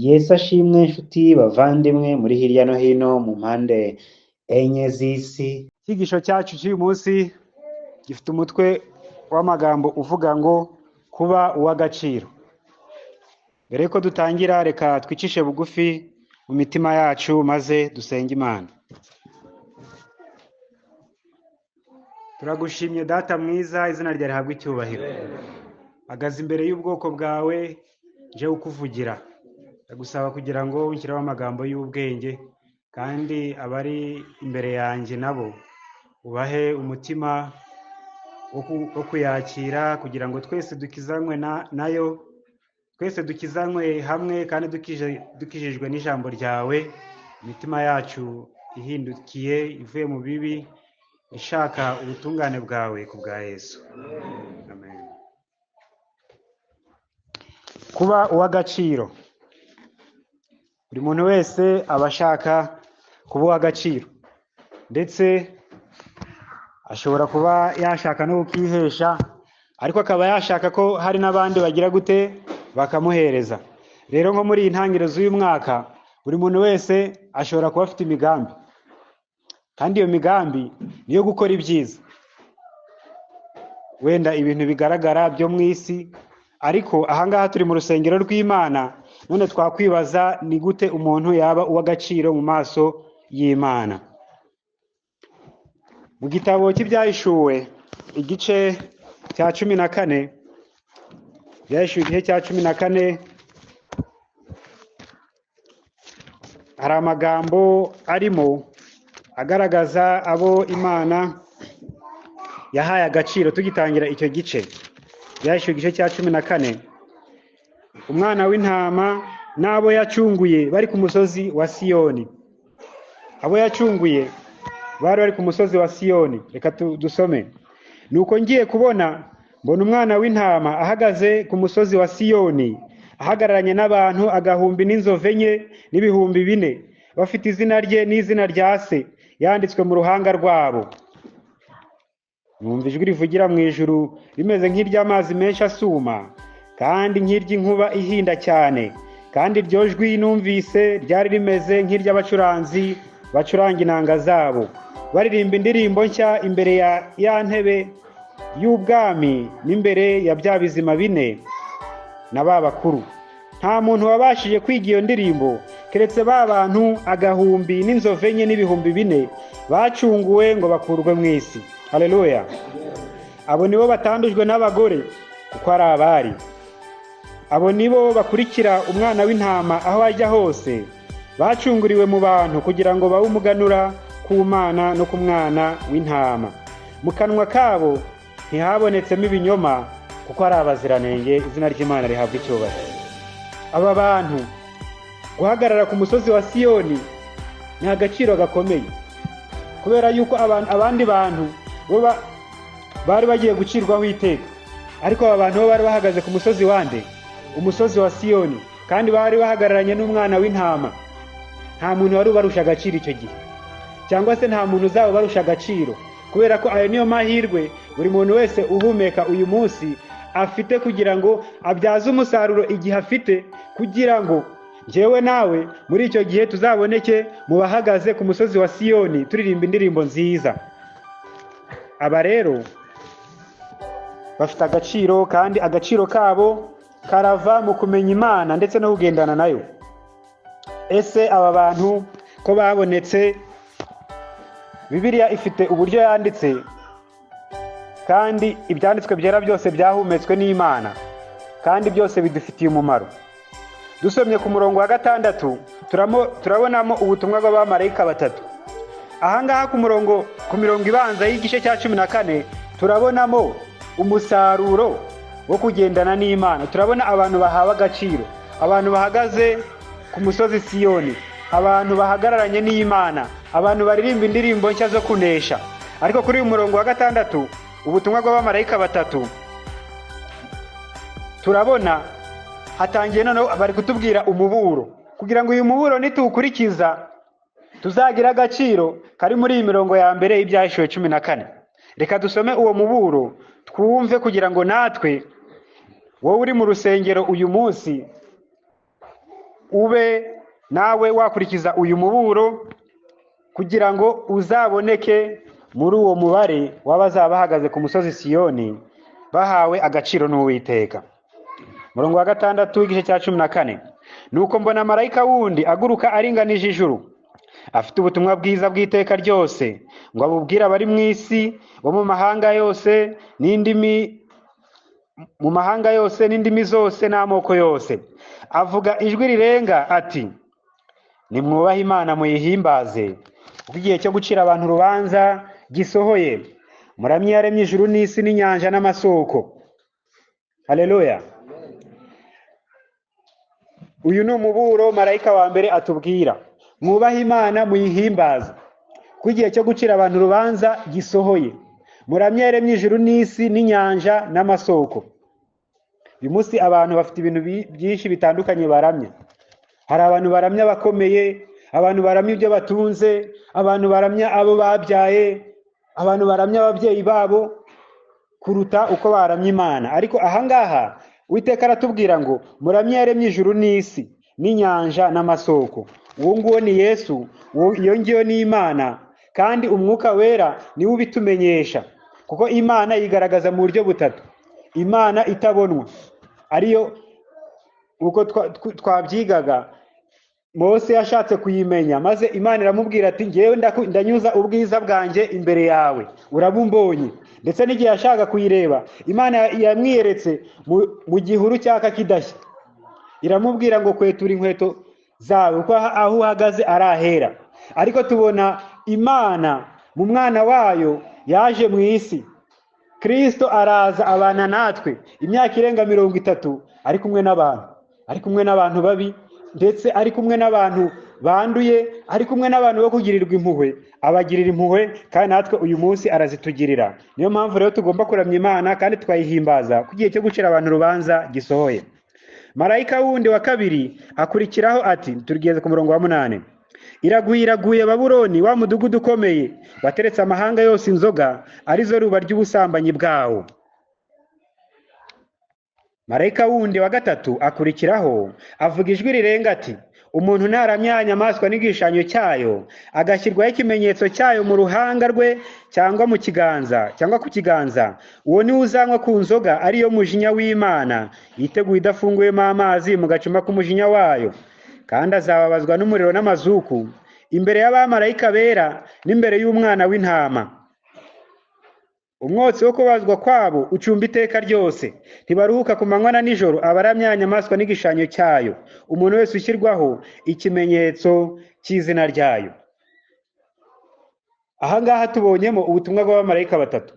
Yesu ashimwe nshuti bavandimwe muri hirya no hino mu mpande enye z'isi. Icyigisho cyacu cy'uyu munsi gifite umutwe w'amagambo uvuga ngo kuba uw'agaciro. Mbere yuko dutangira, reka twicishe bugufi mu mitima yacu maze dusenge Imana. Turagushimye Data mwiza, izina ryawe rihabwe icyubahiro. Hagaze imbere y'ubwoko bwawe nje kukuvugira. Ndagusaba kugira ngo unshyireho amagambo y'ubwenge, kandi abari imbere yanjye nabo ubahe umutima wo kuyakira, kugira ngo twese dukizanywe nayo, twese dukizanywe hamwe kandi dukijijwe n'ijambo ryawe, imitima yacu ihindukiye ivuye mu bibi, ishaka ubutungane bwawe ku bwa Yesu. Amen. Kuba uw'agaciro. Buri muntu wese aba ashaka kuba uw'agaciro, ndetse ashobora kuba yashaka no kukihesha, ariko akaba yashaka ko hari n'abandi bagira gute bakamuhereza. Rero nko muri iyi ntangiriro z'uyu mwaka, buri muntu wese ashobora kuba afite imigambi, kandi iyo migambi niyo gukora ibyiza, wenda ibintu bigaragara byo mu isi. Ariko ahangaha turi mu rusengero rw'Imana, none twakwibaza ni gute umuntu yaba uw'agaciro mu maso y'Imana. Mu gitabo cy'Ibyahishuwe igice cya 14, Ibyahishuwe igice cya 14, hari amagambo arimo agaragaza abo Imana yahaye agaciro. Tugitangira icyo gice, Ibyahishuwe igice cya 14, umwana w'intama n'abo yacunguye bari ku musozi wa Siyoni. Abo yacunguye bari bari ku musozi wa Siyoni. Reka dusome. Nuko ngiye kubona, mbona umwana w'intama ahagaze ku musozi wa Siyoni, ahagararanye n'abantu agahumbi n'inzovu enye n'ibihumbi bine, bafite izina rye n'izina rya se yanditswe mu ruhanga rwabo. Numva ijwi rivugira mu ijuru rimeze nk'iry'amazi menshi asuma, kandi nk'iry'inkuba ihinda cyane, kandi iryo jwi numvise ryari rimeze nk'iry'abacuranzi bacuranga inanga zabo, baririmba indirimbo nshya imbere ya ya ntebe y'ubwami n'imbere ya bya bizima bine na ba bakuru. Nta muntu wabashije kwiga iyo ndirimbo keretse ba bantu agahumbi n'inzovu enye n'ibihumbi bine bacunguwe ngo bakurwe mu isi. Haleluya. Abo nibo batandujwe n'abagore kuko ari abari. Abo nibo bakurikira umwana w'intama aho ajya hose, bacunguriwe mu bantu kugira ngo babe umuganura ku Mana no ku mwana w'intama. Mu kanwa kabo ntihabonetsemo ibinyoma kuko ari abaziranenge. Izina ry'Imana rihabwa icyubahiro. Aba bantu guhagarara ku musozi wa Siyoni ni agaciro gakomeye, kubera yuko abandi bantu bo bari bagiye gucirwaho iteka, ariko aba bantu bo bari bahagaze ku musozi wande, umusozi wa Siyoni, kandi bari bahagararanye n'umwana w'intama. Nta muntu wari ubarusha agaciro icyo gihe, cyangwa se nta muntu uzaba ubarusha agaciro, kubera ko ayo niyo mahirwe buri muntu wese uhumeka uyu munsi afite, kugira ngo abyaze umusaruro igihe afite, kugira ngo njyewe nawe muri icyo gihe tuzaboneke mu bahagaze ku musozi wa Siyoni turirimba indirimbo nziza. Aba rero bafite agaciro, kandi agaciro kabo karava mu kumenya Imana ndetse no kugendana nayo. Ese aba bantu ko babonetse? Bibiliya ifite uburyo yanditse, kandi ibyanditswe byera byose byahumetswe n'Imana, kandi byose bidufitiye umumaro. Dusomye ku murongo wa 6, turabonamo ubutumwa bw'abamarayika batatu. Ahangaha ku mirongo ibanza y'igice cya 14, turabonamo umusaruro wo kugendana n'Imana. Turabona abantu bahawe agaciro, abantu bahagaze ku musozi Siyoni, abantu bahagararanye n'Imana, abantu baririmba indirimbo nshya zo kunesha. Ariko kuri uyu murongo wa 6, ubutumwa bw'abamarayika batatu, turabona hatangiye noneho bari kutubwira umuburo, kugira ngo uyu muburo nituwukurikiza tuzagira agaciro kari muri iyi mirongo ya mbere y'Ibyahishuwe 14. Reka dusome uwo muburo twumve, kugira ngo natwe, wowe uri mu rusengero uyu munsi, ube nawe wakurikiza uyu muburo kugira ngo uzaboneke muri uwo mubare w'abazaba bahagaze ku musozi Siyoni bahawe agaciro n'Uwiteka. Murongo wa 6 w'igice cya 14. Nuko mbona marayika wundi aguruka aringanije ijuru, afite ubutumwa bwiza bw'iteka ryose, ngo abubwire abari mu isi bo mu mahanga yose n'indimi, mu mahanga yose n'indimi zose n'amoko yose. Avuga ijwi rirenga ati: nimwubahe Imana muyihimbaze, kuko igihe cyo gucira abantu urubanza gisohoye. Muramye yaremye ijuru n'isi n'inyanja n'amasoko. Haleluya. Uyu ni umuburo marayika wa mbere atubwira: mwubahe Imana muyihimbaze, kuko igihe cyo gucira abantu urubanza gisohoye. Muramye yaremye ijuru n'isi n'inyanja n'amasoko. Uyu munsi abantu bafite ibintu byinshi bitandukanye baramya. Hari abantu baramya abakomeye, abantu baramya ibyo batunze, abantu baramya abo babyaye, abantu baramya ababyeyi babo kuruta uko baramya Imana. Ariko ahangaha Uwiteka aratubwira ngo muramye yaremye ijuru n'isi n'inyanja n'amasoko. Uwo nguwo ni Yesu, iyo ngiyo ni Imana, kandi Umwuka Wera niwe ubitumenyesha, kuko Imana yigaragaza mu buryo butatu. Imana itabonwa, ariyo uko twabyigaga, Mose yashatse kuyimenya, maze Imana iramubwira ati ngewe ndanyuza ubwiza bwanjye imbere yawe, urabumbonye. Ndetse n'igihe yashaka kuyireba, Imana yamwiyeretse mu gihuru cyaka kidashya, iramubwira ngo kwetura inkweto zawe kuko aho uhagaze arahera. Ariko tubona Imana mu mwana wayo yaje mu isi, Kristo araza abana natwe imyaka irenga 30, ari kumwe n'abantu, ari kumwe n'abantu babi, ndetse ari kumwe n'abantu banduye, ari kumwe n'abantu bo kugirirwa impuhwe, abagirira impuhwe, kandi natwe uyu munsi arazitugirira. Niyo mpamvu rero tugomba kuramya Imana kandi tukayihimbaza, kuko igihe cyo gucira abantu urubanza gisohoye. Marayika wundi wa kabiri akurikiraho ati, tugeze ku murongo wa 8. Iraguye, iraguye Babuloni, wa mudugudu ukomeye wateretse amahanga yose inzoga, arizo ruba ry'ubusambanyi bwawo. Marayika wundi wa gatatu akurikiraho avuga ijwi rirenga ati, umuntu naramya inyamaswa n'igishushanyo cyayo, agashyirwaho ikimenyetso cyayo mu ruhanga rwe cyangwa mu kiganza cyangwa ku kiganza, uwo niwe uzanywa ku nzoga ariyo mujinya w'Imana, yiteguye idafunguyemo amazi mu gacuma k'umujinya wayo, kandi azababazwa n'umuriro n'amazuku imbere y'abamarayika bera n'imbere y'umwana w'intama. Umwotsi wo kubazwa kwabo ucumba iteka ryose, ntibaruhuka ku manywa na nijoro abaramya inyamaswa n'igishushanyo cyayo, umuntu wese ushyirwaho ikimenyetso cy'izina ryayo. Aha ngaha tubonyemo ubutumwa bw'abamarayika batatu.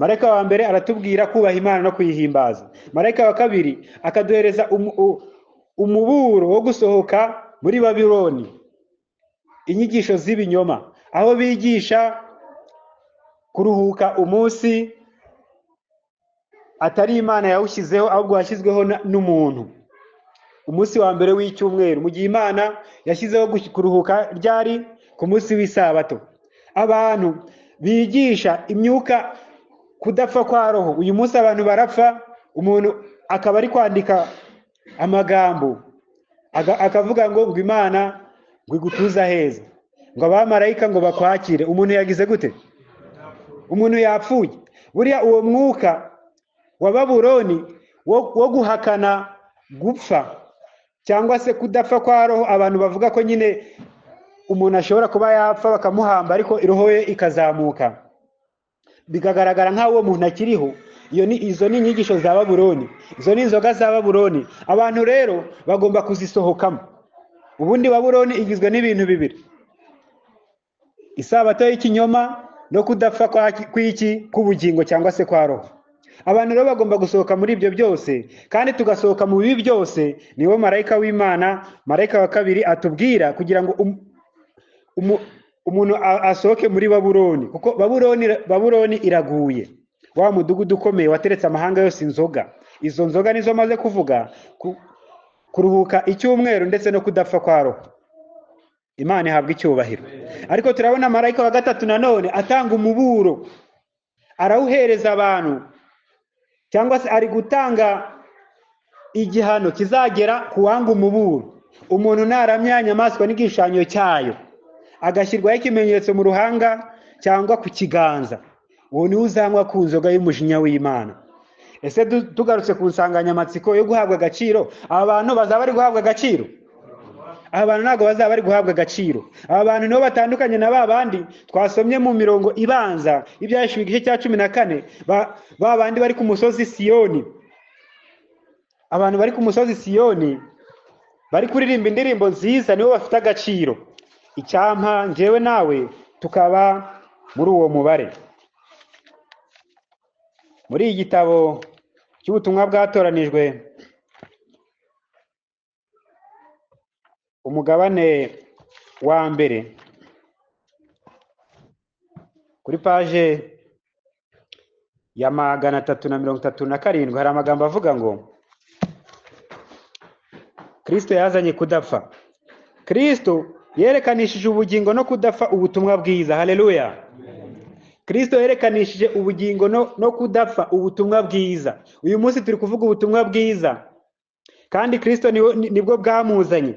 Marayika wa mbere aratubwira kubaha Imana no kuyihimbaza. Marayika wa kabiri akaduhereza umuburo wo gusohoka muri Babuloni, inyigisho z'ibinyoma, aho bigisha kuruhuka umunsi atari Imana yawushyizeho, ahubwo washyizweho n'umuntu, umunsi wa mbere w'icyumweru, mu gihe Imana yashyizeho kuruhuka ryari ku munsi w'isabato. Abantu bigisha imyuka kudapfa kwa roho. Uyu munsi abantu barapfa, umuntu akaba ari kwandika amagambo akavuga ngo Imana ngo igutuze aheza, ngo abamarayika ngo bakwakire. Umuntu yagize gute? Umuntu yapfuye. Buriya uwo mwuka wa Babuloni wo guhakana gupfa cyangwa se kudapfa kwa roho, abantu bavuga ko nyine umuntu ashobora kuba yapfa bakamuhamba ariko roho ye ikazamuka, bikagaragara nk'aho uwo muntu akiriho. Iyo ni izo ni inyigisho za Babuloni, izo ni inzoga za Babuloni. Abantu rero bagomba kuzisohokamo. Ubundi Babuloni igizwe n'ibintu bibiri: isabato y'ikinyoma no kudapfa kw'iki k'ubugingo cyangwa se kwa roho. Abantu rero bagomba gusohoka muri ibyo byose, kandi tugasohoka mu bibi byose. Niwo marayika w'Imana, marayika wa kabiri atubwira kugira ngo umuntu asohoke muri Babuloni, kuko Babuloni iraguye, wa mudugudu ukomeye wateretse amahanga yose inzoga. Izo nzoga nizo maze kuvuga, kuruhuka icyumweru ndetse no kudapfa kwa roho. Imana ihabwa icyubahiro. Ariko turabona marayika wa gatatu nanone atanga umuburo, arawuhereza abantu, cyangwa se ari gutanga igihano kizagera ku wanga umuburo. Umuntu naramya inyamaswa n'igishushanyo cyayo, agashyirwaho ikimenyetso mu ruhanga cyangwa ku kiganza, uwo niwe uzanywa ku nzoga y'umujinya w'Imana. Ese tugarutse ku nsanganyamatsiko yo guhabwa agaciro, aba bantu bazaba bari guhabwa agaciro? Aba bantu ntabwo bazaba bari guhabwa agaciro. Aba bantu nibo batandukanye na ba bandi twasomye mu mirongo ibanza y'Ibyahishuwe igice cya 14, ba bandi bari ku musozi Siyoni. Abantu bari ku musozi Siyoni bari kuririmba indirimbo nziza, nibo bafite agaciro. Icyampa njyewe nawe tukaba muri uwo mubare. Muri iki gitabo cy'ubutumwa bwatoranijwe, umugabane wa mbere, kuri paje ya 337, hari amagambo avuga ngo Kristo yazanye kudapfa. Kristo yerekanishije ubugingo no kudapfa ubutumwa bwiza. Haleluya. Kristo yerekanishije ubugingo no kudapfa ubutumwa bwiza. Uyu munsi turi kuvuga ubutumwa bwiza, kandi Kristo nibwo bwamuzanye.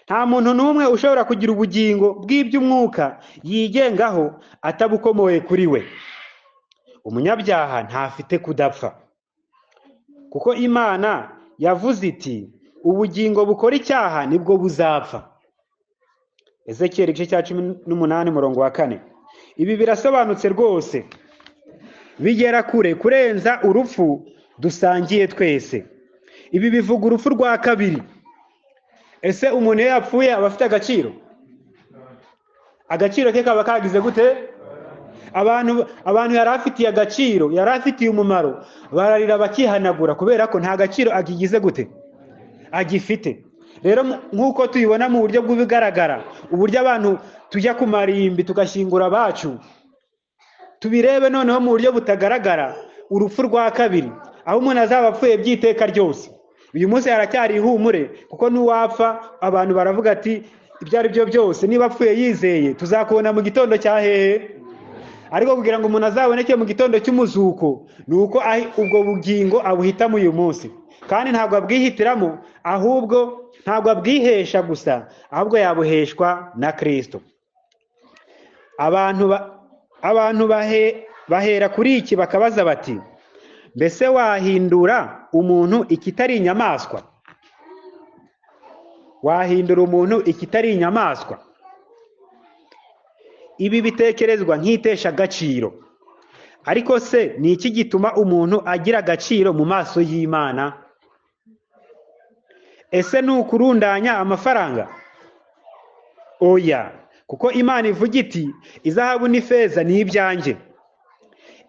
Nta muntu n'umwe ushobora kugira ubugingo bw'iby'umwuka yigengaho atabukomoye kuri we. Umunyabyaha ntafite kudapfa, kuko Imana yavuze iti ubugingo bukora icyaha nibwo buzapfa. Ezekiel igice cya 18 umurongo wa 4. Ibi birasobanutse rwose, bigera kure kurenza urupfu dusangiye twese. Ibi bivuga urupfu rwa kabiri. Ese umuntu iyo yapfuye aba afite agaciro? Agaciro ke kaba kagize gute? Abantu yari afitiye agaciro, yari afitiye umumaro, bararira bakihanagura kubera ko nta gaciro agigize gute, agifite. Rero nk'uko tuyibona mu buryo bw'ibigaragara, uburyo abantu tujya ku marimbi tugashyingura abacu, tubirebe noneho mu buryo butagaragara, urupfu rwa kabiri, aho umuntu azaba apfuye by'iteka ryose. Uyu munsi haracyari ihumure, kuko n'uwapfa abantu baravuga ati ibyo ari byo byose niba apfuye yizeye tuzakubona mu gitondo cya hehe. Ariko kugira ngo umuntu azaboneke mu gitondo cy'umuzuko, ni uko ubwo bugingo abuhitamo uyu munsi. Kandi ntabwo abwihitiramo, ahubwo ntabwo abwihesha gusa, ahubwo yabuheshwa na Kristo. Abantu bahera kuri iki bakabaza bati mbese wahindura umuntu ikitari inyamaswa? Wahindura umuntu ikitari inyamaswa? Ibi bitekerezwa nk'itesha agaciro. Ariko se ni iki gituma umuntu agira agaciro mu maso y'Imana? Ese ni ukurundanya amafaranga? Oya, kuko Imana ivuga iti izahabu n'ifeza ni ibyanjye.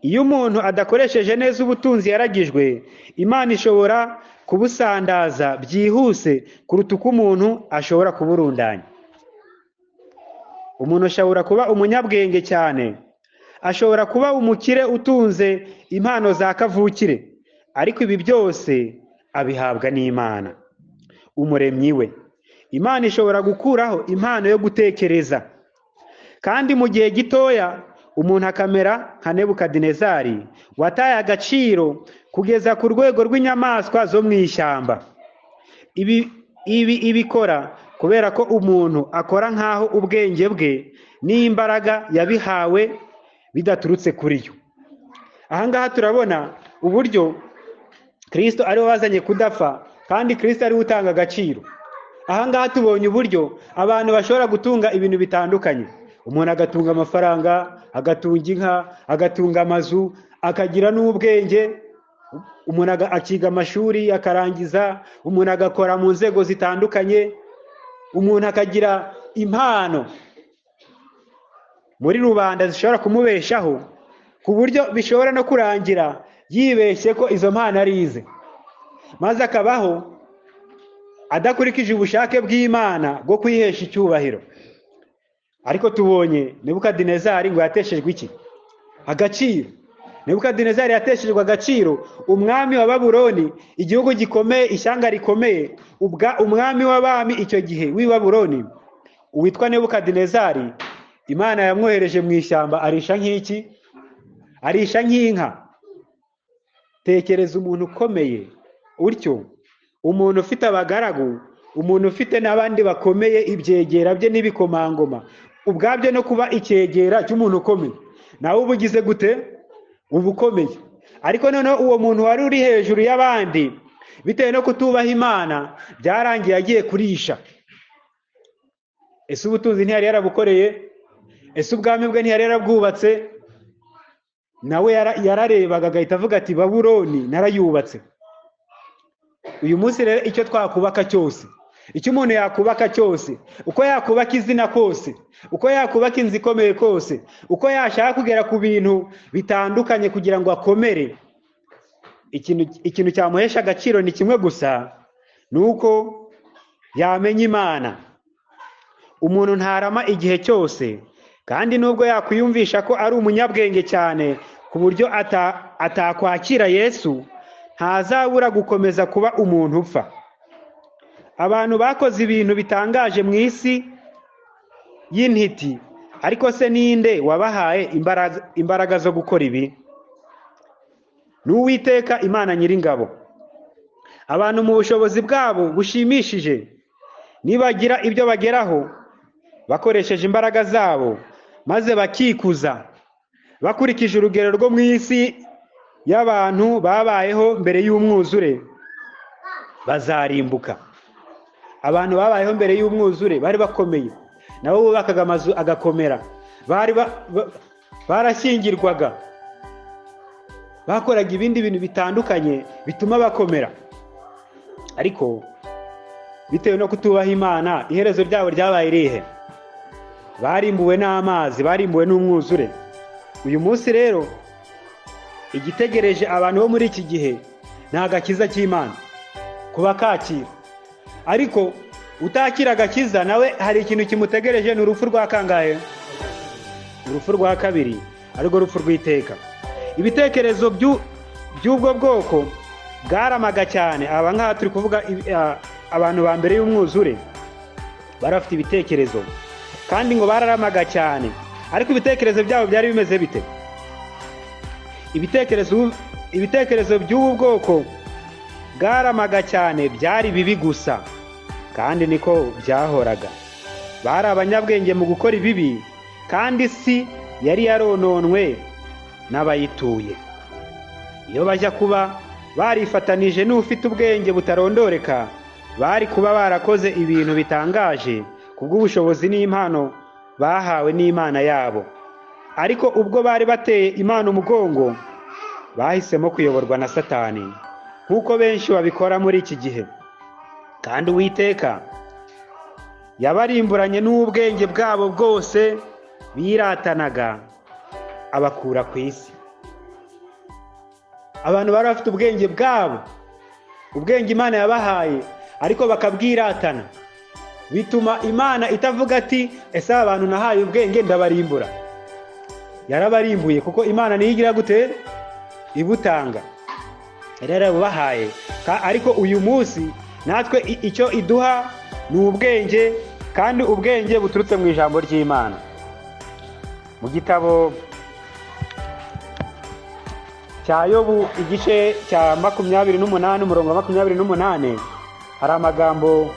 Iyo umuntu adakoresheje neza ubutunzi yaragijwe, Imana ishobora kubusandaza byihuse kuruta uko umuntu ashobora kuburundanya. Umuntu ashobora kuba umunyabwenge cyane, ashobora kuba umukire utunze impano za kavukire, ariko ibi byose abihabwa n'Imana umuremyi we. Imana ishobora gukuraho impano yo gutekereza, kandi mu gihe gitoya umuntu akamera nka Nebukadinezari wataye agaciro kugeza ku rwego rw'inyamaswa zo mu ishyamba. Ibi ibikora kubera ko umuntu akora nk'aho ubwenge bwe n'imbaraga yabihawe bidaturutse kuri yo. Aha ngaha turabona uburyo Kristo ariwe wazanye kudapfa, kandi Kristo ariwe utanga agaciro. Aha ngaha tubonye uburyo abantu bashobora gutunga ibintu bitandukanye. Umuntu agatunga amafaranga, agatunga inka, agatunga amazu, akagira n'ubwenge. Umuntu akiga amashuri akarangiza, umuntu agakora mu nzego zitandukanye, umuntu akagira impano muri rubanda zishobora kumubeshaho, ku buryo bishobora no kurangira yibeshye ko izo mpano ari ize, maze akabaho adakurikije ubushake bw'Imana bwo kwihesha icyubahiro. Ariko tubonye Nebukadinezari ngo yateshejwe iki? Agaciro. Nebukadinezari yateshejwe agaciro, umwami wa Babuloni, igihugu gikomeye, ishyanga rikomeye, umwami w'abami icyo gihe w'i Babuloni witwa Nebukadinezari, Imana yamwohereje mu ishyamba arisha nk'iki? Arisha nk'inka. Tekereza umuntu ukomeye utyo, umuntu ufite abagaragu, Umuntu ufite n'abandi bakomeye, ibyegera bye n'ibikomangoma, ubwabyo no kuba icyegera cy'umuntu ukomeye nawe uba ugize gute? Uba ukomeye. Ariko noneho uwo muntu wari uri hejuru y'abandi, bitewe no kutubaha Imana, byarangiye agiye kurisha. Ese ubutunzi ntiyari yarabukoreye? Ese ubwami bwe ntiyari yarabwubatse? Nawe yararebaga agahita avuga ati Babuloni narayubatse. Uyu munsi rero icyo twakubaka cyose, icyo umuntu yakubaka cyose, uko yakubaka izina kose, uko yakubaka inzu ikomeye kose, uko yashaka kugera ku bintu bitandukanye kugira ngo akomere, ikintu cyamuhesha agaciro ni kimwe gusa, ni uko yamenya Imana. Umuntu ntarama igihe cyose, kandi nubwo yakwiyumvisha ko ari umunyabwenge cyane ku buryo atakwakira Yesu, ntazabura gukomeza kuba umuntu upfa. Abantu bakoze ibintu bitangaje mu isi y'intiti, ariko se ninde wabahaye imbaraga zo gukora ibi? Ni Uwiteka Imana Nyiringabo. Abantu mu bushobozi bwabo bushimishije, nibagira ibyo bageraho bakoresheje imbaraga zabo, maze bakikuza bakurikije urugero rwo mu isi y'abantu babayeho mbere y'umwuzure, bazarimbuka. Abantu babayeho mbere y'umwuzure bari bakomeye, nabo bubakaga amazu agakomera, bari barashyingirwaga, bakoraga ibindi bintu bitandukanye bituma bakomera. Ariko bitewe no kutubaha Imana, iherezo ryabo ryabaye irihe? Barimbuwe n'amazi, barimbuwe n'umwuzure. Uyu munsi rero igitegereje abantu bo muri iki gihe ni agakiza cy'Imana, kuba kakira. Ariko utakira agakiza nawe hari ikintu kimutegereje, ni urupfu rwa kangahe? Urupfu rwa kabiri, arirwo rupfu rw'iteka. Ibitekerezo by'ubwo bwoko bwaramaga cyane. Aba ngaha turi kuvuga abantu ba mbere y'umwuzure bari bafite ibitekerezo, kandi ngo bararamaga cyane. Ariko ibitekerezo byabo byari bimeze bite? Ibitekerezo by'ubu bwoko bwaramaga cyane byari bibi gusa, kandi niko byahoraga. Bari abanyabwenge mu gukora ibibi, kandi isi yari yarononwe n'abayituye. Iyo bajya kuba barifatanije n'ufite ubwenge butarondoreka, bari kuba barakoze ibintu bitangaje kubw'ubushobozi n'impano bahawe n'Imana yabo. Ariko ubwo bari bateye Imana umugongo, bahisemo kuyoborwa na Satani, nk'uko benshi babikora muri iki gihe. Kandi Uwiteka yabarimburanye n'ubwenge bwabo bwose biratanaga, abakura ku isi. Abantu bari bafite ubwenge bwabo, ubwenge Imana yabahaye, ariko bakabwiratana, bituma Imana itavuga ati ese aba bantu nahaye ubwenge ndabarimbura. Yarabarimbuye, kuko Imana niyo igira gute? Ibutanga. Yarabubahaye. Ariko uyu munsi natwe icyo iduha ni ubwenge, kandi ubwenge buturutse mu ijambo ry'Imana. Mu gitabo cya Yobu igice cya 28 umurongo wa 28, hari amagambo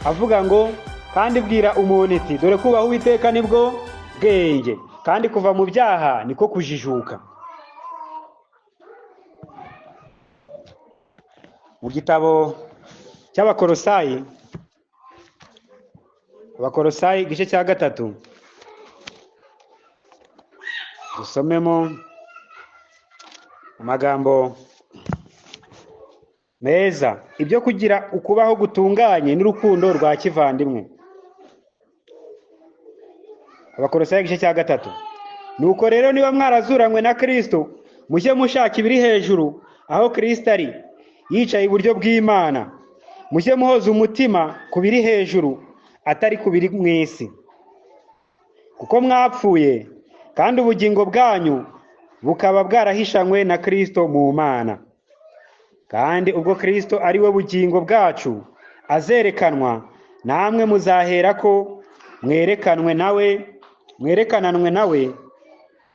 avuga ngo kandi bwira umuntu iti dore kubaha Uwiteka nibwo bwenge, kandi kuva mu byaha niko kujijuka. Mu gitabo cy'Abakolosayi, Abakolosayi igice cya 3, dusomemo amagambo meza, ibyo kugira ukubaho gutunganye n'urukundo rwa kivandimwe. Abakolosayi igice cya 3. Nuko rero niba mwarazuranywe na Kristo, mujye mushaka ibiri hejuru aho Kristo ari, yicaye iburyo bw'Imana. Mujye muhoza umutima ku biri hejuru, atari ku biri mu isi. Kuko mwapfuye, kandi ubugingo bwanyu bukaba bwarahishanywe na Kristo mu Mana. Kandi ubwo Kristo ari we bugingo bwacu azerekanwa, namwe muzahera ko mwerekanwe nawe, mwerekananwe nawe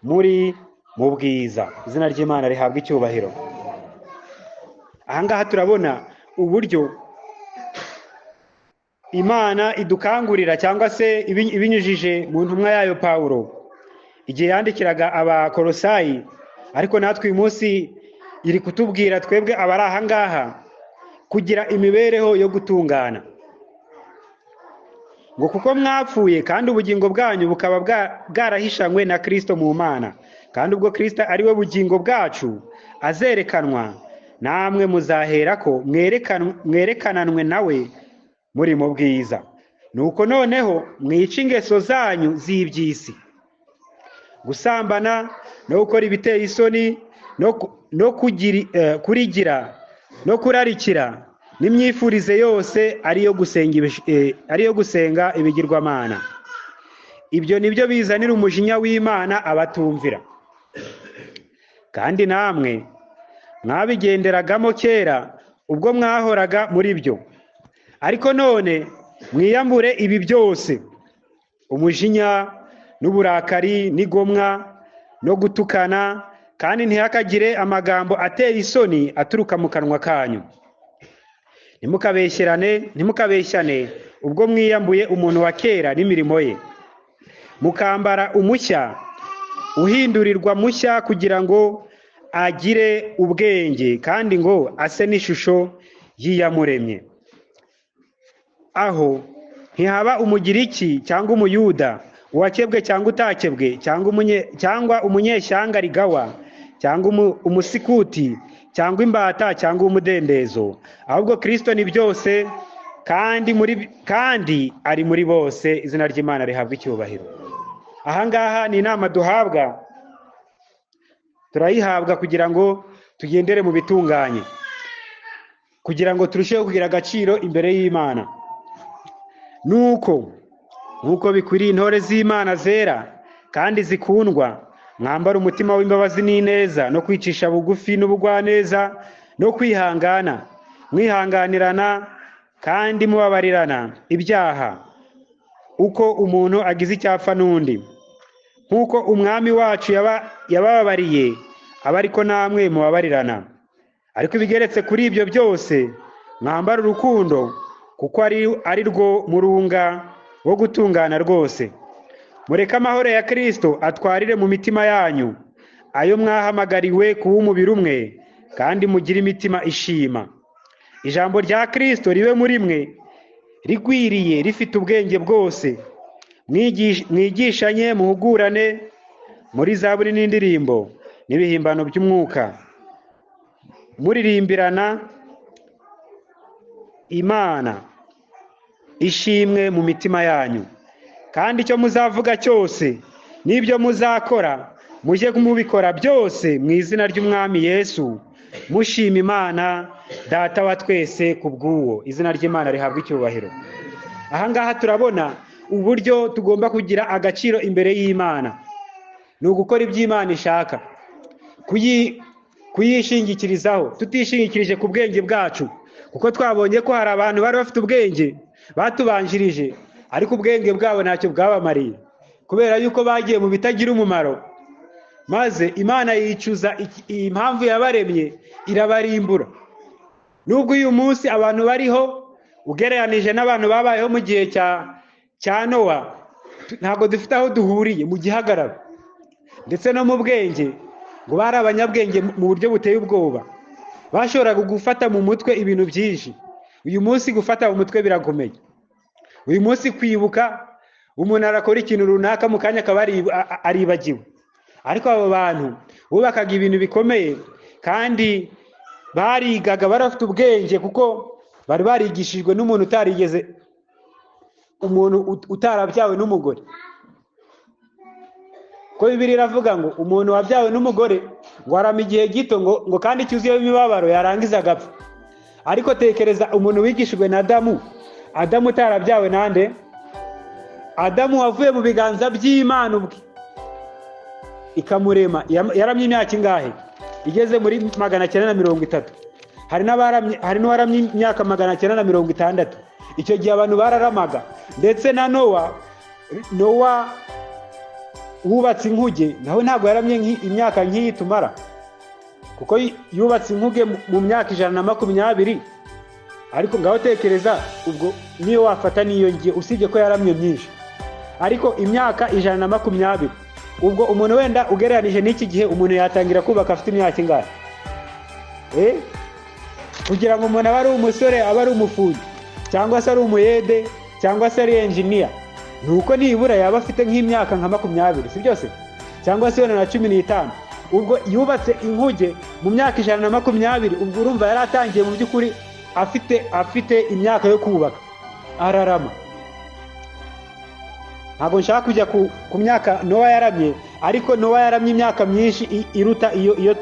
muri mu bwiza. Izina ry'Imana rihabwa icyubahiro. Aha ngaha turabona uburyo Imana idukangurira cyangwa se ibinyujije mu ntumwa yayo Pawulo igihe yandikiraga Abakolosayi, ariko natwe uyu munsi iri kutubwira twebwe abari aha ngaha kugira imibereho yo gutungana. Ngo kuko mwapfuye kandi ubugingo bwanyu bukaba bwarahishanywe na Kristo mu Mana, kandi ubwo Kristo ari we bugingo bwacu azerekanwa, namwe muzaherako mwerekananwe nawe muri mu bwiza. Nuko noneho mwice ingeso zanyu z'iby'isi, gusambana no gukora ibiteye isoni no kurigira no kurarikira n'imyifurize yose ariyo gusenga ibigirwamana. Ibyo nibyo bizanira umujinya w'Imana abatumvira. Kandi namwe mwabigenderagamo kera ubwo mwahoraga muri byo, ariko none mwiyambure ibi byose: umujinya n'uburakari n'igomwa no gutukana, kandi ntihakagire amagambo ateye isoni aturuka mu kanwa kanyu. Ntimukabeshyane ubwo mwiyambuye umuntu wa kera n'imirimo ye, mukambara umushya uhindurirwa mushya kugira ngo agire ubwenge, kandi ngo ase n'ishusho y'Iyamuremye. Aho ntihaba Umugiriki cyangwa Umuyuda, uwakebwe cyangwa utakebwe, cyangwa umunyeshyanga rigawa, cyangwa umusikuti, cyangwa imbata, cyangwa umudendezo, ahubwo Kristo ni byose kandi ari muri bose. Izina ry'Imana rihabwa icyubahiro. Aha ngaha ni inama duhabwa, turayihabwa kugira ngo tugendere mu bitunganye, kugira ngo turusheho kugira agaciro imbere y'Imana. Nuko nk'uko bikwiriye intore z'Imana zera kandi zikundwa, mwambara umutima w'imbabazi n'ineza no kwicisha bugufi n'ubugwaneza no kwihangana, mwihanganirana kandi mubabarirana ibyaha uko umuntu agize icyapfa n'undi, nk'uko Umwami wacu yabababariye, aba ariko namwe mubabarirana. Ariko ibigeretse kuri ibyo byose, mwambara urukundo, kuko ari rwo murunga wo gutungana rwose. Mureke amahoro ya Kristo atwarire mu mitima yanyu, ayo mwahamagariwe kuba umubiri umwe, kandi mugire imitima ishima. Ijambo rya Kristo ribe muri mwe rigwiriye, rifite ubwenge bwose. Mwigishanye, muhugurane muri zaburi n'indirimbo n'ibihimbano by'umwuka, muririmbirana Imana ishimwe mu mitima yanyu. Kandi icyo muzavuga cyose n'ibyo muzakora, mujye mubikora byose mu izina ry'Umwami Yesu, mushima Imana Data wa twese ku bw'uwo. Izina ry'Imana rihabwa icyubahiro. Aha ngaha turabona uburyo tugomba kugira agaciro imbere y'Imana. Ni ugukora ibyo Imana ishaka, kuyishingikirizaho, tutishingikirije ku bwenge bwacu, kuko twabonye ko hari abantu bari bafite ubwenge batubanjirije, ariko ubwenge bwabo ntacyo bwabamariye, kubera yuko bagiye mu bitagira umumaro, maze Imana yicuza impamvu yabaremye irabarimbura. Nubwo uyu munsi abantu bariho ugereranije n'abantu babayeho mu gihe cya Nowa, ntabwo dufite aho duhuriye mu gihagararo ndetse no mu bwenge, ngo bari abanyabwenge mu buryo buteye ubwoba, bashoboraga gufata mu mutwe ibintu byinshi. Uyu munsi gufata mu mutwe birakomeye. Uyu munsi kwibuka, umuntu arakora ikintu runaka mu kanya akaba aribagiwe. Ariko abo bantu bubakaga ibintu bikomeye, kandi barigaga, bari bafite ubwenge, kuko bari barigishijwe n'umuntu utarigeze, umuntu utarabyawe n'umugore. Ko Bibiliya iravuga ngo umuntu wabyawe n'umugore ngo arama igihe gito, ngo kandi cyuzuye imibabaro, yarangiza agapfa. Ariko tekereza umuntu wigishijwe na Adamu, Adamu utarabyawe nande? Adamu wavuye mu biganza by'Imana ubwe ikamurema, yaramye imyaka ingahe? Igeze muri 930. Hari n'uwaramye imyaka 960. Icyo gihe abantu bararamaga, ndetse na Nowa wubatse inkuge nawe ntabwo yaramye imyaka nk'iyi tumara, kuko yubatse inkuge mu myaka 120, Ariko ngaho tekereza ubwo niyo wafata niyo ngiye, usibye ko yaramye myinshi, ariko imyaka 120, ubwo umuntu wenda ugereranije n'iki gihe umuntu yatangira kubaka afite imyaka ingahe? Kugira ngo umuntu abe ari umusore, abe ari umufundi cyangwa se ari umuyede cyangwa se ari engineer, nuko nibura yaba afite nk'imyaka nka 20, si byose, cyangwa se wenda na 15. Ubwo yubatse inkuge mu myaka 120, ubwo urumva yari atangiye mu by'ukuri afite imyaka yo kubaka, ararama. Ntabwo nshaka kujya ku myaka Nowa yaramye, ariko Nowa yaramye imyaka myinshi iruta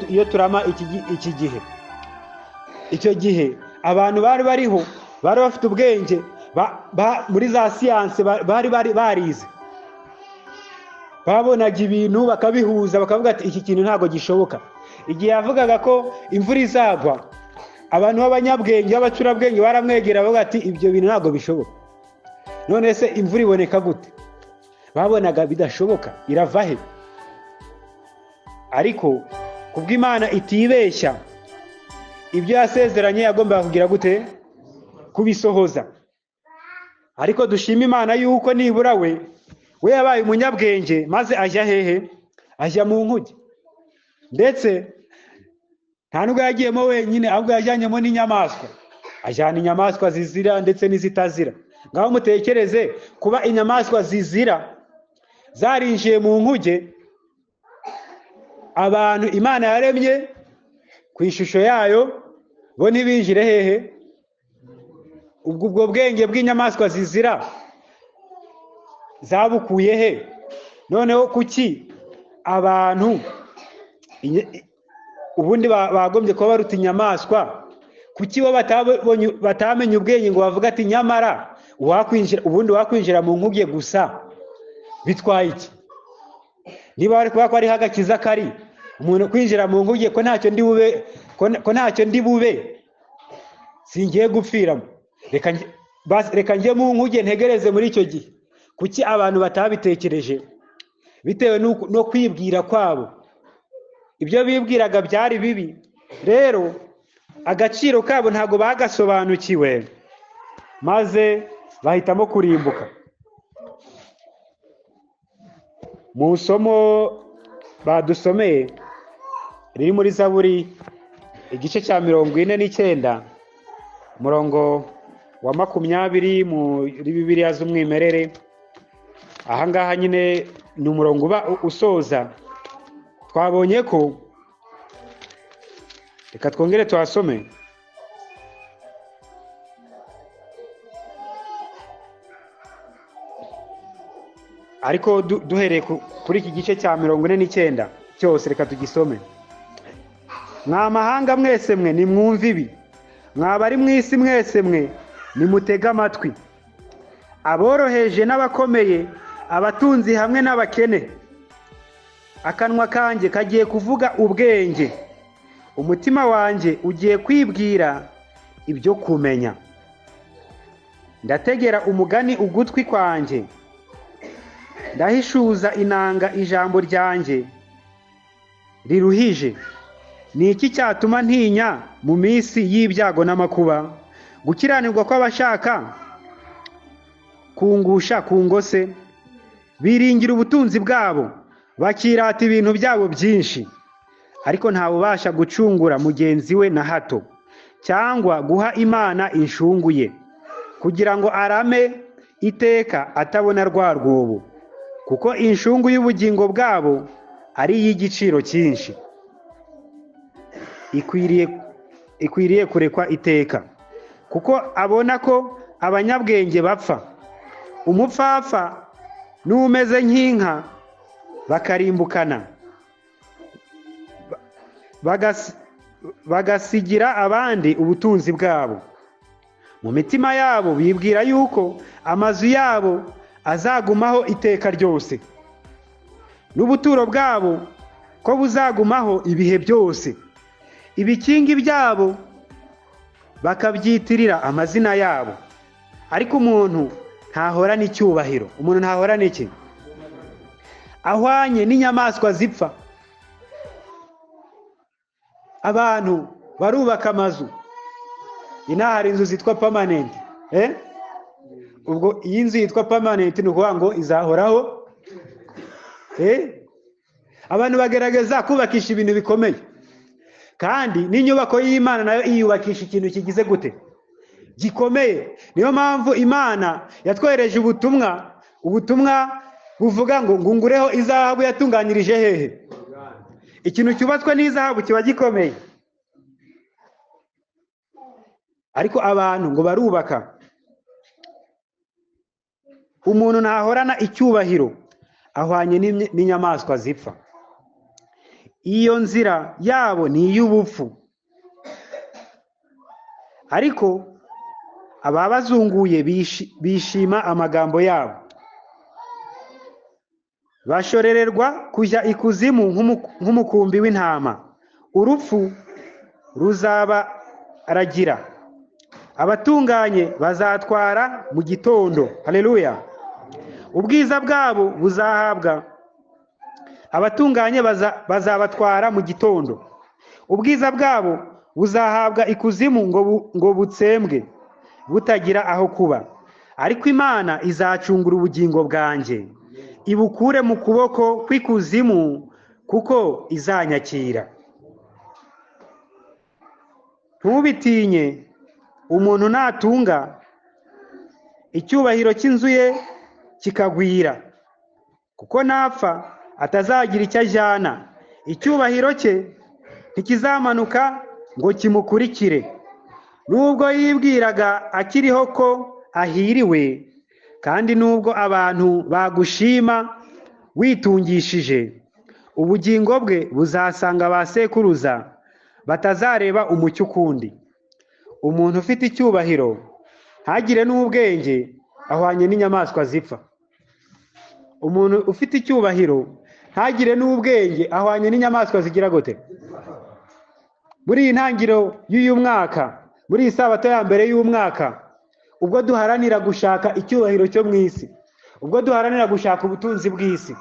iyo turama iki gihe. Icyo gihe abantu bari bariho bari bafite ubwenge, muri za siyanse bari barize, babonaga ibintu bakabihuza, bakavuga ati iki kintu ntabwo gishoboka. Igihe yavugaga ko imvura izagwa, abantu b'abanyabwenge b'abacurabwenge baramwegera bavuga ati ibyo bintu ntabwo bishoboka. None se imvura iboneka gute? Babonaga bidashoboka, irava he? Ariko kubw'Imana itibeshya, ibyo yasezeranye yagombaga kugira gute? Kubisohoza. Ariko dushima Imana yuko nibura we yabaye umunyabwenge, maze ajya hehe? Ajya mu nkuge. Ndetse nta nubwo yagiyemo wenyine, ahubwo yajyanyemo n'inyamaswa, ajyana inyamaswa zizira ndetse n'izitazira. Ngaho mutekereze kuba inyamaswa zizira zarinjiye mu nkuge, abantu Imana yaremye ku ishusho yayo bo ntibinjire hehe? Ubwo bwenge bw'inyamaswa zizira zabukuye he? Noneho kuki abantu ubundi bagombye kuba baruta inyamaswa, kuki bo batamenye ubwenge ngo bavuga ati nyamara uwakwinjira, ubundi wakwinjira mu nkuge gusa bitwaye iki? Niba bari kuba ko ari hagakiza kari umuntu kwinjira mu nkuge, ko ntacyo ndi bube, ko ntacyo ndi bube, singiye gupfiramo, reka njye mu nkuge ntegereze muri icyo gihe. Kuki abantu batabitekereje? Bitewe no kwibwira kwabo, ibyo bibwiraga byari bibi. Rero agaciro kabo ntago bagasobanukiwe, maze bahitamo kurimbuka. Mu isomo badusomeye riri muri Zaburi igice cya 49 umurongo wa 20 muri Bibiliya z'umwimerere, ahangaha nyine ni umurongo uba usoza. Twabonye ko, reka twongere tuhasome. Ariko duhereye kuri iki gice cya 49 cyose, reka tugisome. Mwa mahanga mwese mwe nimwumve ibi, mwa bari mu isi mwese mwe nimutege amatwi, aboroheje n'abakomeye, abatunzi hamwe n'abakene. Akanwa kanjye kagiye kuvuga ubwenge, umutima wanjye ugiye kwibwira ibyo kumenya. Ndategera umugani ugutwi kwanjye, ndahishuza inanga ijambo ryanjye riruhije. Ni iki cyatuma ntinya mu minsi y'ibyago n'amakuba, gukiranirwa kw'abashaka kungusha kungose? Biringira ubutunzi bwabo, bakirata ibintu byabo byinshi, ariko ntawubasha gucungura mugenzi we na hato, cyangwa guha Imana inshungu ye, kugira ngo arame iteka atabona rwa rwobo, kuko inshungu y'ubugingo bwabo ari iy'igiciro cyinshi, ikwiriye kurekwa iteka. Kuko abona ko abanyabwenge bapfa, umupfapfa n'umeze nk'inka bakarimbukana, bagasigira abandi ubutunzi bwabo. Mu mitima yabo bibwira yuko amazu yabo azagumaho iteka ryose, n'ubuturo bwabo ko buzagumaho ibihe byose. Ibikingi byabo bakabyitirira amazina yabo. Ariko umuntu ntahorana icyubahiro. Umuntu ntahorana iki? Ahwanye n'inyamaswa zipfa. Abantu barubaka amazu, Inaha hari inzu zitwa permanent. Ubwo iyi nzu yitwa permanent ni ukuvuga ngo izahoraho. Abantu bagerageza kubakisha ibintu bikomeye, kandi n'inyubako y'Imana nayo iyubakisha ikintu kigize gute? Gikomeye. Niyo mpamvu Imana yatwereje ubutumwa buvuga ngo ngungureho izahabu yatunganyirije hehe. Ikintu cyubatswe n'izahabu kiba gikomeye, ariko abantu ngo barubaka. Umuntu ntahorana icyubahiro, ahwanye n'inyamaswa zipfa. Iyo nzira yabo ni iy'ubupfu, ariko ababazunguye bishima amagambo yabo. Bashorererwa kujya ikuzimu nk'umukumbi w'intama, urupfu ruzabaragira. Abatunganye bazatwara mu gitondo. Haleluya! Ubwiza bwabo buzahabwa abatunganye, bazabatwara mu gitondo. Ubwiza bwabo buzahabwa ikuzimu ngo butsembwe, butagira aho kuba. Ariko Imana izacungura ubugingo bwanjye, ibukure mu kuboko kw'ikuzimu, kuko izanyakira. Ntubitinye umuntu natunga, icyubahiro cy'inzu ye kikagwira, kuko napfa atazagira icyo ajyana. Icyubahiro cye ntikizamanuka ngo kimukurikire. Nubwo yibwiraga akiriho ko ahiriwe, kandi nubwo abantu bagushima witungishije, ubugingo bwe buzasanga ba sekuruza batazareba umucyo ukundi. Umuntu ufite icyubahiro ntagire n'ubwenge ahwanye n'inyamaswa zipfa. Umuntu ufite icyubahiro ntagire n'ubwenge ahwanye n'inyamaswa zigira gute? Muri iyi ntangiriro y'uyu mwaka, muri iyi sabato ya mbere y'umwaka, ubwo duharanira gushaka icyubahiro cyo mu isi, ubwo duharanira gushaka ubutunzi bw'isi,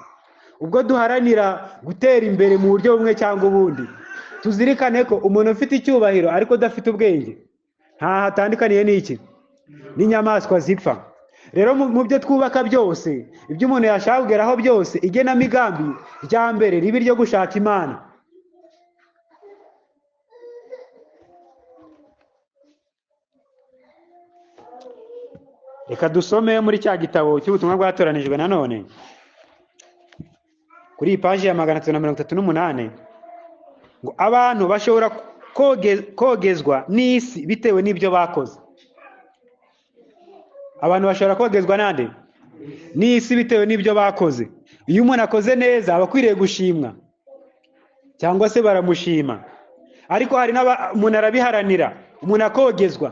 ubwo duharanira gutera imbere mu buryo bumwe cyangwa ubundi, tuzirikane ko umuntu ufite icyubahiro ariko udafite ubwenge ntaho atandukaniye n'iki? N'inyamaswa zipfa. Rero mu byo twubaka byose, ibyo umuntu yashaka kugeraho byose, igenamigambi rya mbere ribe iryo gushaka Imana. Reka dusome muri cya gitabo cy'ubutumwa bwatoranijwe nanone, kuri iyi paji ya 338, ngo abantu bashobora kogezwa n'isi bitewe n'ibyo bakoze. Abantu bashobora kogezwa nande? N'isi bitewe n'ibyo bakoze. Iyo umuntu akoze neza aba akwiriye gushimwa, cyangwa se baramushima. Ariko hari umuntu arabiharanira, umuntu akogezwa.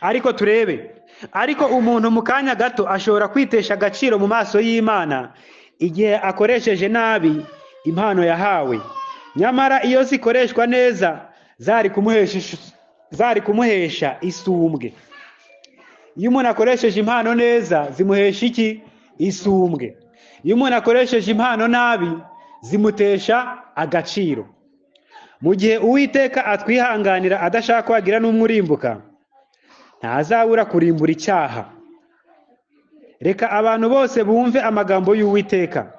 Ariko turebe, ariko umuntu mu kanya gato ashobora kwitesha agaciro mu maso y'Imana igihe akoresheje nabi impano yahawe. Nyamara iyo zikoreshwa neza zari kumuhesha isumbwe. Iyo umuntu akoresheje impano neza zimuhesha iki? Isumbwe. Iyo umuntu akoresheje impano nabi zimutesha agaciro. Mu gihe Uwiteka atwihanganira adashaka kwagira n'umwe urimbuka, ntazabura kurimbura icyaha. Reka abantu bose bumve amagambo y'Uwiteka.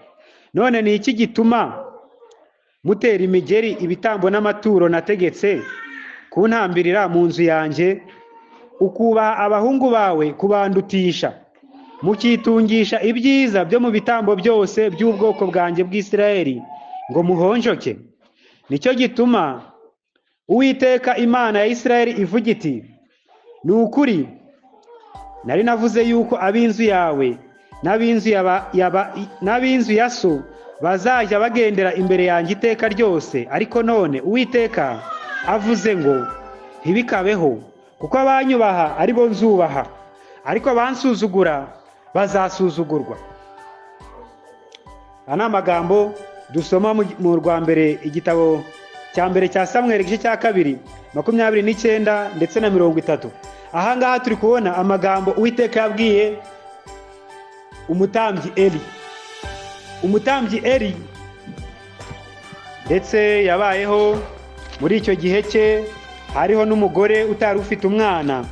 None ni iki gituma mutera imigeri ibitambo n'amaturo nategetse kuntambirira mu nzu yanjye, ukubaha abahungu bawe kubandutisha, mukitungisha ibyiza byo mu bitambo byose by'ubwoko bwanjye bw'Isirayeli ngo muhonjoke? Nicyo gituma Uwiteka Imana ya Isirayeli ivuga iti, ni ukuri nari navuze yuko ab'inzu yawe n'ab'inzu ya so bazajya bagendera imbere yanjye iteka ryose. Ariko none Uwiteka avuze ngo ntibikabeho, kuko abanyubaha ari bo nzubaha, ariko abansuzugura bazasuzugurwa. Aya ni amagambo dusoma mu rwa mbere, igitabo cya mbere cya Samweli igice cya 2 29 ndetse na 30. Aha ngaha turi kubona amagambo Uwiteka yabwiye umutambyi Eli. Umutambyi Eli ndetse yabayeho muri icyo gihe cye Hariho n'umugore utari ufite umwana,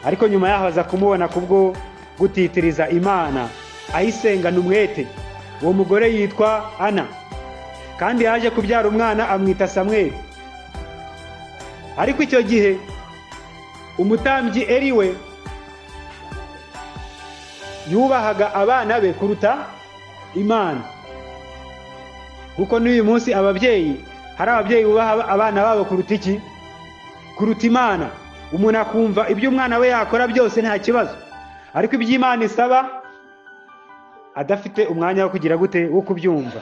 ariko nyuma yaho aza kumubona kubwo gutitiriza Imana, ayisengana umwete. Uwo mugore yitwa Ana, kandi yaje kubyara umwana amwita Samweli. Ariko icyo gihe umutambyi Eli we yubahaga abana be kuruta Imana. Kuko n'uyu munsi ababyeyi, hari ababyeyi bubaha abana babo kuruta iki? Kuruta Imana. Umuntu akumva ibyo umwana we yakora byose nta kibazo, ariko ibyo Imana isaba adafite umwanya wo kugira gute, wo kubyumva.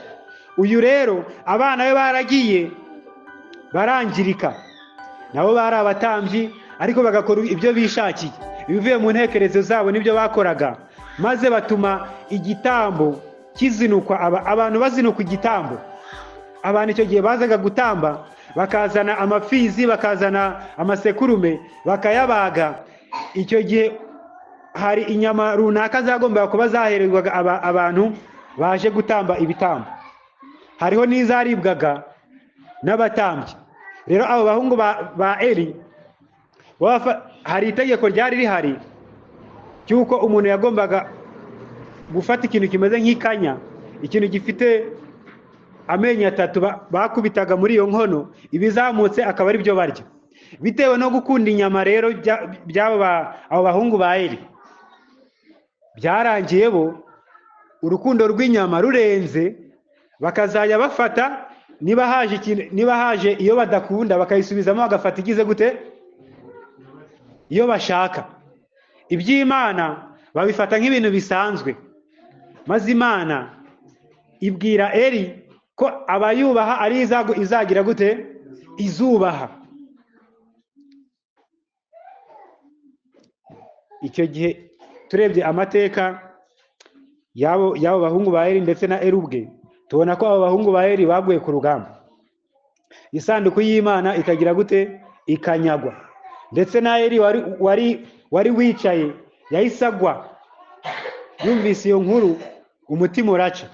Uyu rero abana be baragiye barangirika, nabo bari abatambyi, ariko bagakora ibyo bishakiye, ibivuye mu ntekerezo zabo nibyo bakoraga, maze batuma igitambo kizinukwa. Abantu bazinukwa igitambo. Abantu icyo gihe bazaga gutamba bakazana amapfizi, bakazana amasekurume, bakayabaga. Icyo gihe hari inyama runaka zagombaga kuba zahererwaga abantu baje gutamba ibitambo, hariho n'izaribwaga n'abatambyi. Rero abo bahungu ba Eli, hari itegeko ryari rihari cy'uko umuntu yagombaga gufata ikintu kimeze nk'ikanya, ikintu gifite amenyo atatu bakubitaga muri iyo nkono, ibizamutse akaba ari byo barya. Bitewe no gukunda inyama rero by'abo abo bahungu ba Eli, byarangiye bo urukundo rw'inyama rurenze, bakazajya bafata niba haje ikintu, niba haje iyo badakunda bakayisubizamo, bagafata igize gute iyo bashaka. Iby'Imana babifata nk'ibintu bisanzwe. Maze Imana ibwira Eli ko abayubaha ari izagira gute, izubaha. Icyo gihe turebye amateka y'abo bahungu ba Eli ndetse na Eli ubwe, tubona ko abo bahungu ba Eli baguye ku rugamba, isanduku y'Imana ikagira gute, ikanyagwa. Ndetse na Eli wari wicaye yahise agwa, yumvise iyo nkuru umutima uraca.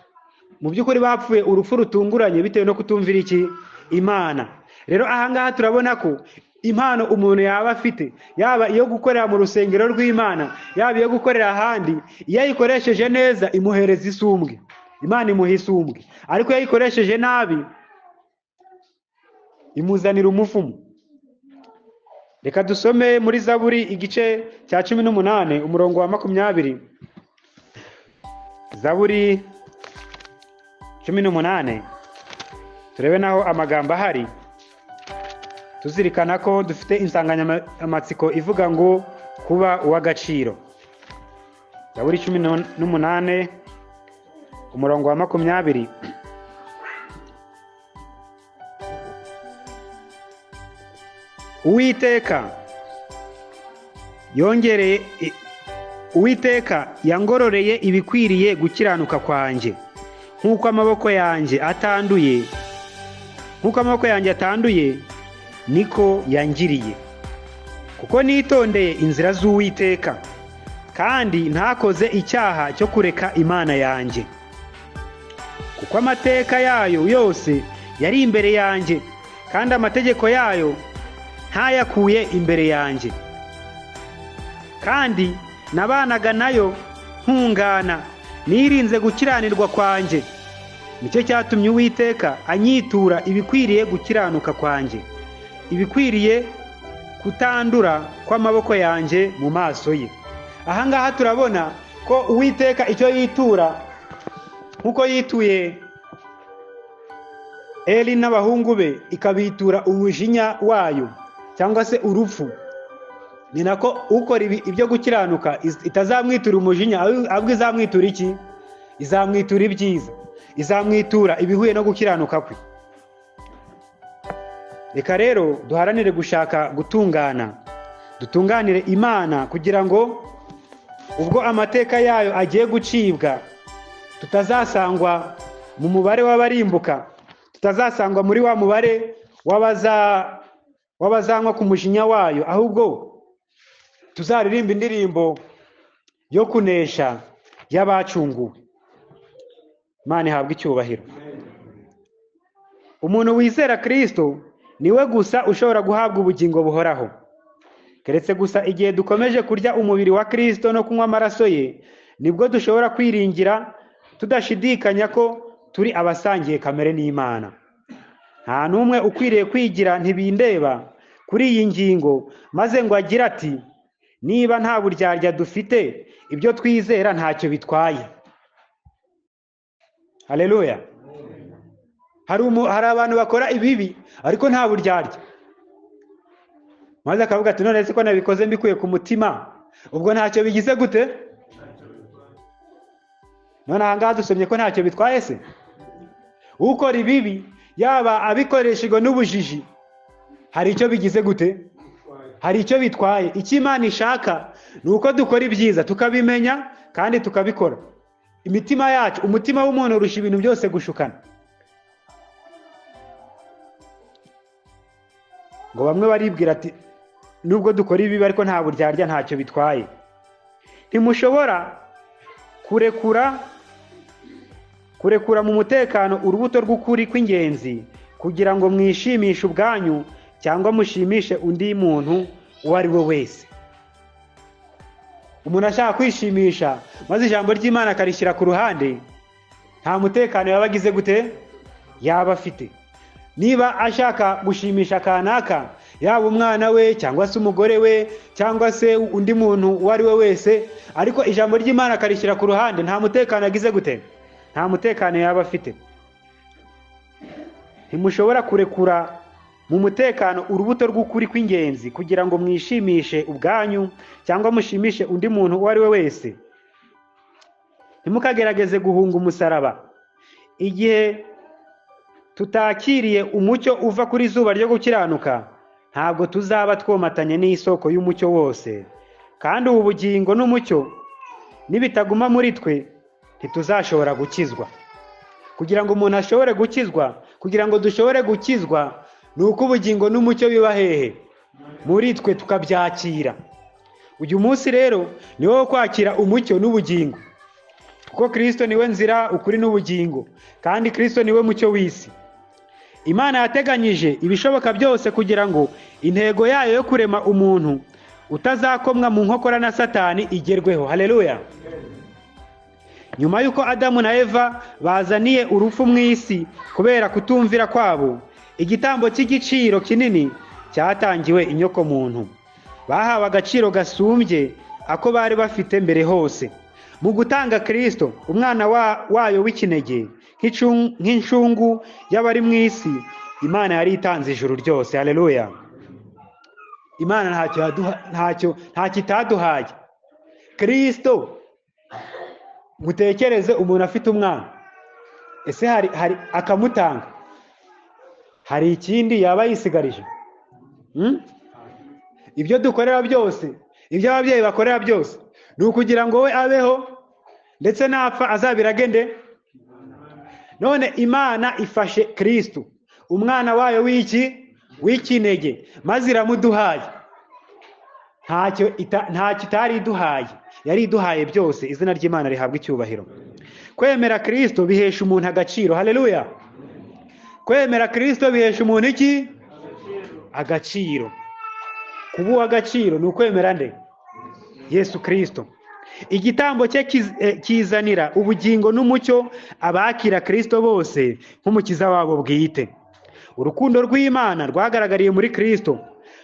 Mu by'ukuri bapfuye urupfu rutunguranye bitewe no kutumvira iki Imana. Rero ahangaha turabona ko impano umuntu yaba afite, yaba iyo gukorera mu rusengero rw'Imana, yaba iyo gukorera ahandi, iyo ayikoresheje neza imuhereza isumbwe, Imana imuha isumbwe. Ariko iyo ayikoresheje nabi imuzanira umuvumo. Reka dusome muri Zaburi igice cya 18 umurongo wa 20. Zaburi 18, turebe naho amagambo ahari, tuzirikana ko dufite insanganyamatsiko ivuga ngo kuba uw'agaciro. Zaburi 18 umurongo wa 20. Uwiteka yangororeye ibikwiriye gukiranuka kwanjye, nk'uko amaboko yanjye atanduye, nk'uko amaboko yanjye atanduye niko yangiriye. Kuko nitondeye inzira z'Uwiteka, kandi ntakoze icyaha cyo kureka Imana yanjye. Kuko amateka yayo yose yari imbere yanjye, kandi amategeko yayo ntayakuye imbere yanjye. Kandi nabanaga nayo ntungana, nirinze gukiranirwa kwanjye. Nicyo cyatumye Uwiteka anyitura ibikwiriye gukiranuka kwanjye, ibikwiriye kutandura kw'amaboko yanjye mu maso ye. Ahangaha turabona ko Uwiteka icyo yitura, nkuko yituye Eli n'abahungu be ikabitura umujinya wayo cyangwa se urupfu, ni nako ukora ibyo gukiranuka itazamwitura umujinya, ahubwo izamwitura iki? Izamwitura ibyiza, izamwitura ibihuye no gukiranuka kwe. Reka rero duharanire gushaka gutungana, dutunganire Imana, kugira ngo ubwo amateka yayo agiye gucibwa tutazasangwa mu mubare w'abarimbuka, tutazasangwa muri wa mubare w'abazanywa ku mujinya wayo, ahubwo tuzaririmba indirimbo yo kunesha y'abacunguwe. Imana ihabwe icyubahiro. Umuntu wizera Kristo Niwe gusa ushobora guhabwa ubugingo buhoraho. Keretse gusa igihe dukomeje kurya umubiri wa Kristo no kunywa amaraso ye, nibwo dushobora kwiringira tudashidikanya ko turi abasangiye kamere n'Imana. Nta n'umwe ukwiriye kwigira ntibindeba kuri iyi ngingo, maze ngo agire ati: niba nta buryarya dufite, ibyo twizera ntacyo bitwaye. Haleluya. Hari abantu bakora ibibi ariko nta buryarya, maze akavuga ati: none se ko nabikoze mbikuye ku mutima, ubwo ntacyo bigize gute? None aha ngaha dusomye ko ntacyo bitwaye se? Ukora ibibi yaba abikoreshejwe n'ubujiji, hari icyo bigize gute? Hari icyo bitwaye. Icyo Imana ishaka ni uko dukora ibyiza tukabimenya kandi tukabikora. Imitima yacu, umutima w'umuntu urusha ibintu byose gushukana. Ngo bamwe baribwira ati: nubwo dukora ibibi ariko nta buryarya, ntacyo bitwaye. Ntimushobora kurekura mu mutekano urubuto rw'ukuri kw'ingenzi kugira ngo mwishimishe ubwanyu cyangwa mushimishe undi muntu uwo ari we wese. Umuntu ashaka kwishimisha maze ijambo ry'Imana akarishyira ku ruhande, nta mutekano yaba agize gute? Yaba afite. Niba ashaka gushimisha kanaka, yaba umwana we cyangwa se umugore we cyangwa se undi muntu uwo ari we wese, ariko ijambo ry'Imana akarishyira ku ruhande, nta mutekano agize gute? Nta mutekano yaba afite. Ntimushobora kurekura mu mutekano urubuto rw'ukuri kw'ingenzi kugira ngo mwishimishe ubwanyu cyangwa mushimishe undi muntu uwo ari we wese. Ntimukagerageze guhunga umusaraba. Igihe tutakiriye umucyo uva kuri zuba ryo gukiranuka, ntabwo tuzaba twomatanye n'isoko y'umucyo wose. Kandi ubu bugingo n'umucyo nibitaguma muri twe, ntituzashobora gukizwa. Kugira ngo umuntu ashobore gukizwa, kugira ngo dushobore gukizwa, ni uko ubugingo n'umucyo biba hehe? Muri twe, tukabyakira. Uyu munsi rero ni wo kwakira umucyo n'ubugingo, kuko Kristo niwe nzira, ukuri n'ubugingo, kandi Kristo niwe mucyo w'isi. Imana yateganyije ibishoboka byose kugira ngo intego yayo yo kurema umuntu utazakomwa mu nkokora na Satani igerweho. Haleluya. Nyuma y'uko Adamu na Eva bazaniye urupfu mu isi kubera kutumvira kwabo, igitambo cy'igiciro kinini cyatangiwe inyoko muntu. Bahawe agaciro gasumbye ako bari bafite mbere hose. Mu gutanga Kristo, umwana wayo w'ikinege, nk'incungu y'abari mu isi, Imana yari itanze ijuru ryose. Haleluya. Imana ntacyo itaduhaye. Kristo, mutekereze umuntu afite umwana, ese hari akamutanga, hari ikindi yaba yisigarije? Ibyo dukorera byose, ibyo ababyeyi bakorera byose, ni ukugira ngo we abeho, ndetse napfa azabiragende. None Imana ifashe Kristo, umwana wayo w'ikinege, maze iramuduhaye. Ntacyo itari iduhaye, yari iduhaye byose. Izina ry'Imana rihabwa icyubahiro. Kwemera Kristo bihesha umuntu agaciro. Haleluya. Kwemera Kristo bihesha umuntu iki? Agaciro. Kuba uw'agaciro ni ukwemera nde? Yesu Kristo. Igitambo cye kizanira ubugingo n'umucyo abakira Kristo bose nk'umukiza wabo bwite. Urukundo rw'Imana rwagaragariye muri Kristo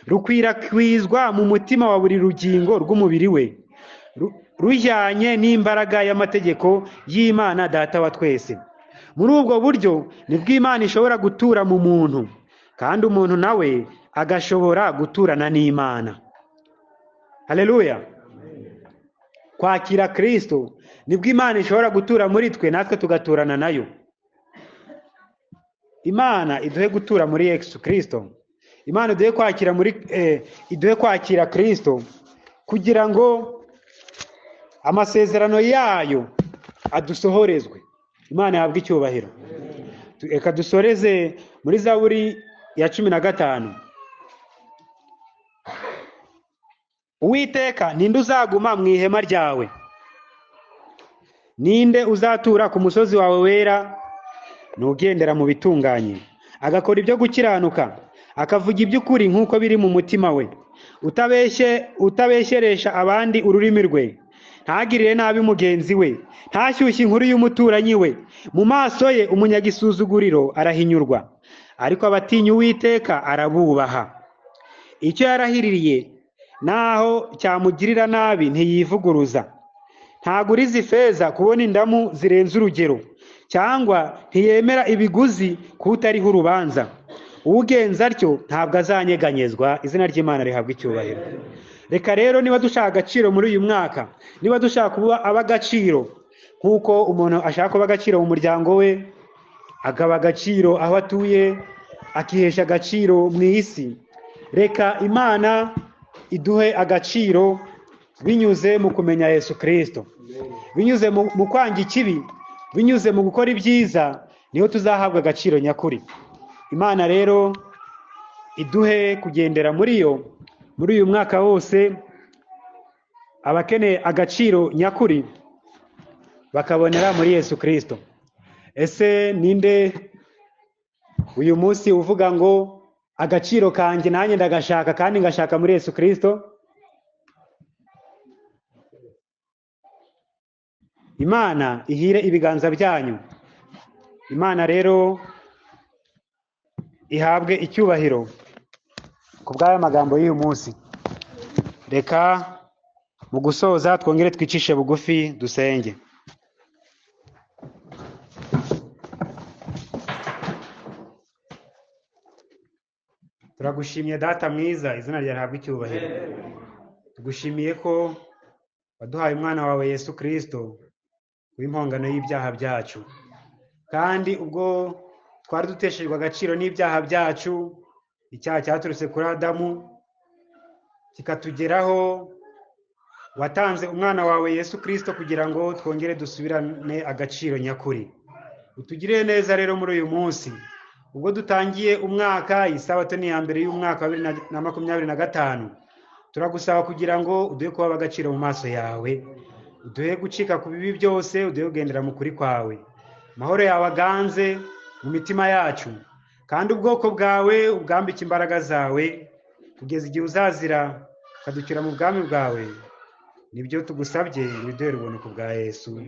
rukwirakwizwa mu mutima wa buri rugingo rw'umubiri we, rujyanye n'imbaraga y'amategeko y'Imana Data wa twese. Muri ubwo buryo nibwo Imana ishobora gutura mu muntu, kandi umuntu nawe agashobora guturana n'Imana. Haleluya. Kwakira Kristo nibwo Imana ishobora gutura muri twe, natwe tugaturana nayo. Imana iduhe gutura muri Yesu Kristo. Imana iduhe kwakira muri iduhe kwakira Kristo kugira ngo amasezerano yayo adusohorezwe. Imana yahabwe icyubahiro. Reka dusoreze muri Zaburi ya 15. Uwiteka, ninde uzaguma mu ihema ryawe? Ninde uzatura ku musozi wawe wera? Nugendera mu bitunganye, agakora ibyo gukiranuka, Akavuga iby'ukuri nk'uko biri mu mutima we, utabeshyeresha abandi ururimi rwe, ntagirire nabi mugenzi we, ntashyushye inkuru y'umuturanyi we. Mu maso ye umunyagisuzuguriro arahinyurwa, ariko abatinya Uwiteka arabubaha. Icyo yarahiririye naho cyamugirira nabi ntiyivuguruza. Ntaguriza ifeza kubona indamu zirenze urugero, cyangwa ntiyemera ibiguzi kutariho urubanza. Ugenza atyo ntabwo azanyeganyezwa. Izina ry'Imana rihabwa icyubahiro. Reka rero niba dushaka agaciro muri uyu mwaka, niba dushaka kuba ab'agaciro nk'uko umuntu ashaka kuba agaciro mu muryango we, akaba agaciro aho atuye, akihesha agaciro mu isi, reka Imana iduhe agaciro binyuze mu kumenya Yesu Kristo, binyuze mu kwanga ikibi, binyuze mu gukora ibyiza, niho tuzahabwa agaciro nyakuri. Imana rero iduhe kugendera muri yo muri uyu mwaka wose. Abakeneye agaciro nyakuri bakabonera muri Yesu Kristo. Ese ninde uyu munsi uvuga ngo agaciro kanjye nanjye ndagashaka kandi ngashaka muri Yesu Kristo? Imana ihire ibiganza byanyu. Imana rero ihabwe icyubahiro ku bw'aya magambo y'uyu munsi. Reka mu gusoza twongere twicishe bugufi dusenge. Turagushimiye Data mwiza, izina ryawe rihabwe icyubahiro. Tugushimiye ko waduhaye umwana wawe Yesu Kristo w'impongano y'ibyaha byacu, kandi ubwo twari duteshejwe agaciro n'ibyaha byacu, icyaha cyaturutse kuri Adamu kikatugeraho, watanze umwana wawe Yesu Kristo kugira ngo twongere dusubirane agaciro nyakuri. Utugirire neza rero muri uyu munsi ubwo dutangiye umwaka. Isabato ni iya mbere y'umwaka wa 2025. Turagusaba kugira ngo uduhe kuba agaciro mu maso yawe, uduhe gucika ku bibi byose, uduhe kugendera mu kuri kwawe. Amahoro yawe aganze mu mitima yacu, kandi ubwoko bwawe ubwambike imbaraga zawe kugeza igihe uzazira ukaducyura mu bwami bwawe. Nibyo tugusabye, widuhere ubuntu ku bwa Yesu.